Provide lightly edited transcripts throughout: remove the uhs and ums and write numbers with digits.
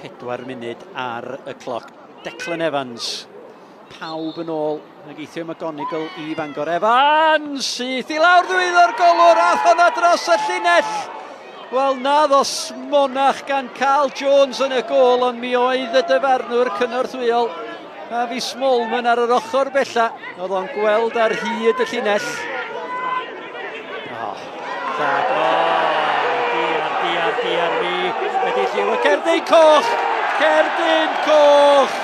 4 munud ar y cloc. Declan Evans. Pawb yn ôl. Ac eithrio McGonigal i Fangor. Evans! Syth i lawr ddwyddo'r golwr. Ath honna dros y llinell. Wel, naddo smonach gan Carl Jones yn y gôl, ond mi oedd y dyfarnwr cynorthwyol Avi Smallman ar yr ochr bella. Oedd o'n gweld ar hyd y llinell. Oh, thag, oh, diar, diar, diar mi. Wedi lliw y cerdyn coch! Cerdyn coch!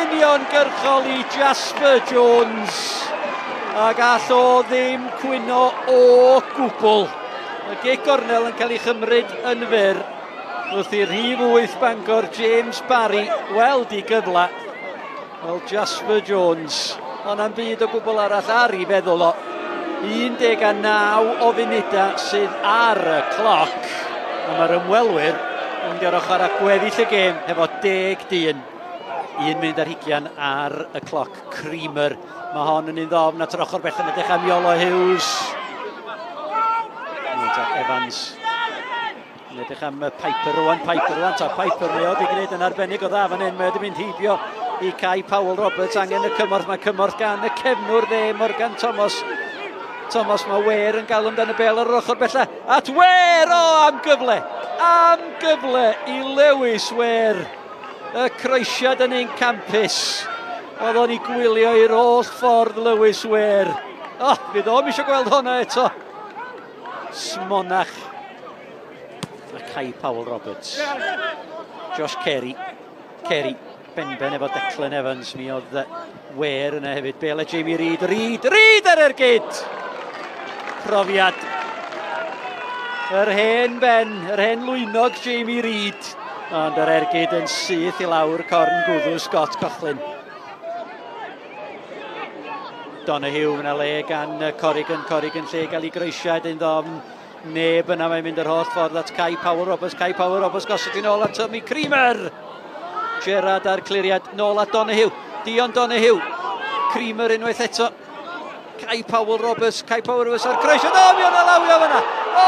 Uniongyrchol i Jasper Jones. Ac all o ddim cwyno o gwbl. Y gic gornel yn cael ei chymryd yn fyr wrth i rhif 8 Bangor James Barry weld i gyfle. Wel, Jasper Jones, ond am byd o gwbl arall ar ei feddwl o. 19 o funudau sydd ar y cloc. A mae'r ymwelwyr yn mynd i'r ochr a gweddill y gêm hefo deg dyn. Un munud ar hugian ar y cloc. Creamer. Mae hon yn un ddofn at yr ochr bell yn edrych am Iolo Hughes. Evans. Yn edrych am Piper rwan, Piper rwan, ta Piper mae o wedi gwneud yn arbennig o dda fan hyn, mae o wedi mynd heibio i Kai Powell Roberts, angen y cymorth, mae cymorth gan y cefnwr dde, Morgan Thomas. Thomas, mae Ware yn galw amdano bel ar yr ochr bella, at Ware, o, am gyfle, am gyfle i Lewis Ware. Y croesiad yn un campus. Oedd o'n i gwylio i'r holl ffordd Lewis Ware. O, oh, fydd o'm eisiau gweld hwnna eto. Smonach. A Kai Powell Roberts. Josh Carey. Carey benben efo Declan Evans. Mi oedd Ware yna hefyd. Bale a Jamie Reid. Reid! Reid ar ergyd! Profiad. Yr hen ben, yr hen lwynog Jamie Reid. Ond yr ergyd yn syth i lawr corn gwddw Scott Coughlin. Donahue, yna le gan Corrigan, Corrigan lle gael ei groesiad yn ddofn. Neb yna, mae'n mynd yr holl ffordd at Kai Powell Roberts. Kai Powell Roberts gosod i'n ôl at Tommy Creamer. Gerard a'r cliriad nôl at Donahue. Dion Donahue. Creamer unwaith eto. Kai Powell Roberts. Kai Powell Roberts a'r croesiad. O, mi o'na lawio fanna. O,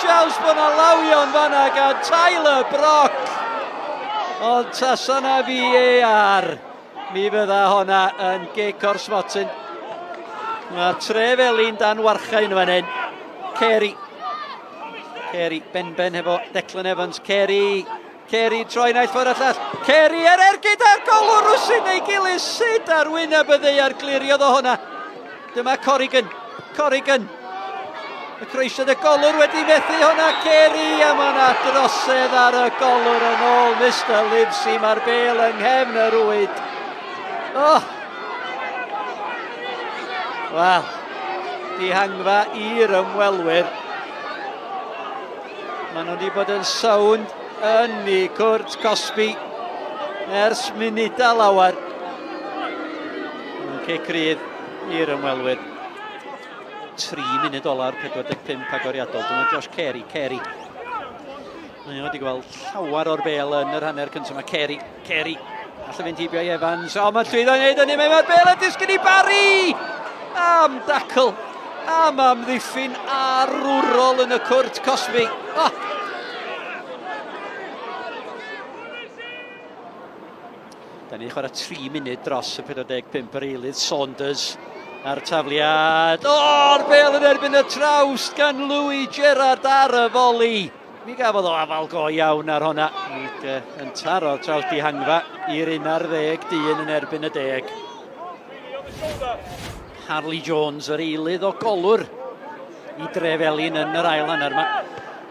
siawns bod yna lawio'n fanna gan Tyler Brock. Ond tasa na VAR. Mi fydda honna yn gic o'r smotyn. Mae Trefelin dan warchain fan hyn. Carey. Carey, benben hefo Declan Evans. Carey, Carey troi naill ffordd a llall. Carey ar ergyd a'r golwr rwsyn ei gilydd. Sut ar wyneb y ddeiar gliriodd o honna. Dyma Corrigan. Corrigan. Y croesiad y golwr wedi methu hwnna, Ceri, a mae yna drosedd ar y golwr yn ôl Mr Livesey, mae'r bel yng nghefn y rwyd. Oh. Wel, dihangfa i'r ymwelwyr. Maen nhw wedi bod yn sownd yn y cwrt cosbi ers munudau lawer. Mae'n cic rydd i'r ymwelwyr. 3 munud ola'r 45 agoriadol. Dyma Josh Carey, Carey. Mae o wedi gweld llawer o'r bel yn yr hanner cyntaf. Mae Carey, Carey. Alla fynd heibio i Evans. O, mae'n llwyddo i wneud hynny. Mae'r bel yn disgyn i Barry! Am dacl. Am amddiffyn arwrol yn y cwrt cosbi. Oh. Da ni'n chwarae 3 munud dros y 45 yr eilydd Saunders a'r tafliad. O, o'r bel yn erbyn y trawst gan Louis Gerrard ar y foli. Mi gafodd o afal go iawn ar honna. Ac uh, yn taro traws dihangfa i'r 11 dyn yn erbyn y deg. Harley Jones, yr eilydd o golwr i Drefelin yn yr ail hanner yma.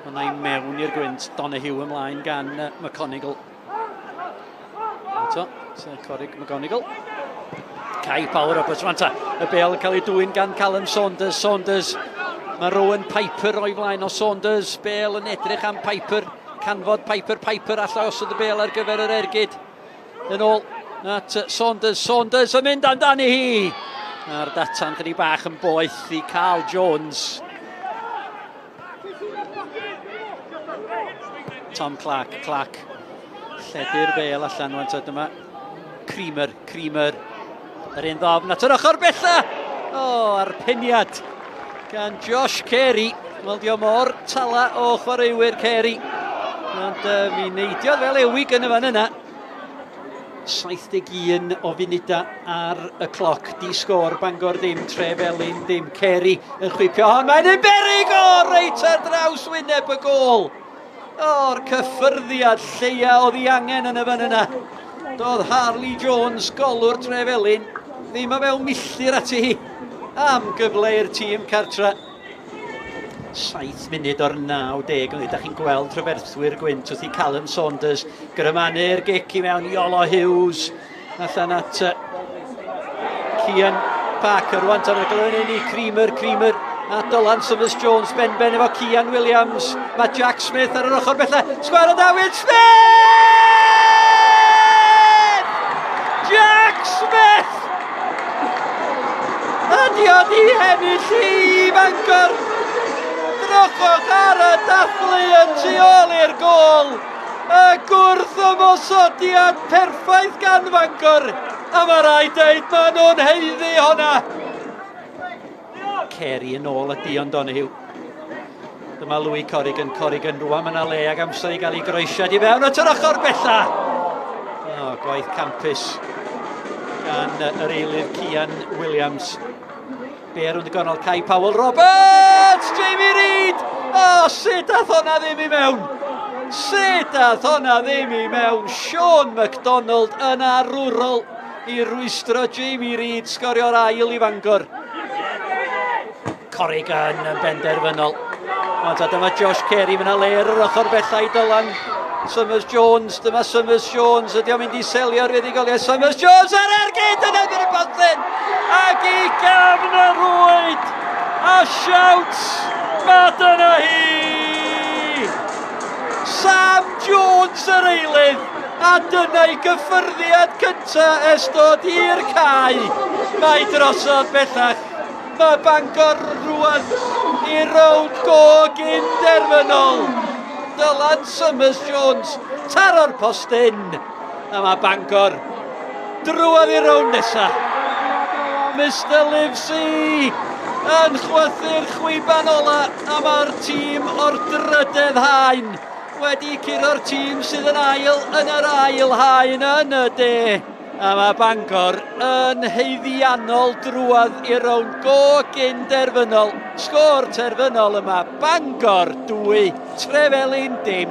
Hwna i mewn i'r gwynt, Donahue ymlaen gan McConigle. Eto, sef Corig McGonigal. Kai Power Roberts, rwan ta. Y bel yn cael ei dwyn gan Callum Saunders. Saunders, mae Rowan Piper o'i flaen o Saunders. Bel yn edrych am Piper. Canfod Piper, Piper allai osod y bel ar gyfer yr ergyd. Yn ôl at Saunders, Saunders yn mynd amdani hi. A'r data'n chydig bach yn boeth i Carl Jones. Tom Clark, Clark. Lledu'r bel allan rwan ta dyma Creamer, Creamer. Yr un ddofn at yr ochr bella. O, oh, a'r peniad gan Josh Carey. Wel, dio mor tala o chwaraewyr Carey. Ond mi neidiodd fel ewig yn y fan yna. 71 o funudau ar y cloc. Di sgôr, Bangor ddim, Trefelin ddim. Ceri yn chwipio hon. Mae'n un berig! O, reit ar draws wyneb y gôl. O'r cyffyrddiad lleia oedd ei angen yn y fan yna. Doedd Harley Jones, golwr Trefelin, ddim o fewn milltir ati hi am gyfle i'r tîm cartra. 7 munud o'r 90, ond ydych chi'n gweld rhyferthwyr gwynt wrth i Callum Saunders grymanu'r gic i mewn Iolo Hughes allan at Cian Parker rwan tan y glyn i Creamer, Creamer a Dylan Summers Jones ben ben efo Cian Williams. Mae Jack Smith ar yr ochr bellach. Sgwar o Dawid Smith! Jack Smith! Ydy o di hennill i Fangor! Drychwch ar y dathlu yn tu ôl i'r gôl! Y gwrth ymosodiad perffaith gan Fangor! A mae rhaid dweud maen nhw'n haeddu honna! Carey yn ôl a Dion Donahue. Dyma Louis Corrigan, Corrigan rwan mae yna le ag amser i gael ei groesiad i fewn at yr ochr bella. O, gwaith campus gan yr eilydd Cian Williams. Be rownd y gornel, Kai Powell Roberts! Jamie Reid! O, sut ath honna ddim i mewn? Sut ath honna ddim i mewn? Sean MacDonald yn arwrol i rwystro Jamie Reid sgorio'r ail i Fangor. Corrigan yn benderfynol. Ond a dyma Josh Carey, mae yna le ar yr ochr bella i Dylan. Summers Jones, dyma Summers Jones, ydy o'n mynd i selio'r fuddugoliaeth. Summers Jones ar ergyd yn erbyn y postyn! Ac i gefn y rwyd! A siawns, mae dyna hi! Sam Jones yr eilydd, a dyna'i gyffyrddiad cyntaf ers dod i'r cae. Mae drosodd bellach. Mae Bangor rwan i rownd go gyn-derfynol. Dylan Summers Jones taro'r postyn. A mae Bangor drwodd i'r rownd nesaf. Mr Livesey yn chwythu'r chwiban ola a mae'r tîm o'r drydedd haen wedi curo'r tîm sydd yn ail yn yr ail haen yn y de. A mae Bangor yn haeddiannol drwodd i'r rownd go gyn derfynol. Sgôr terfynol yma, Bangor 2, Trefelin dim.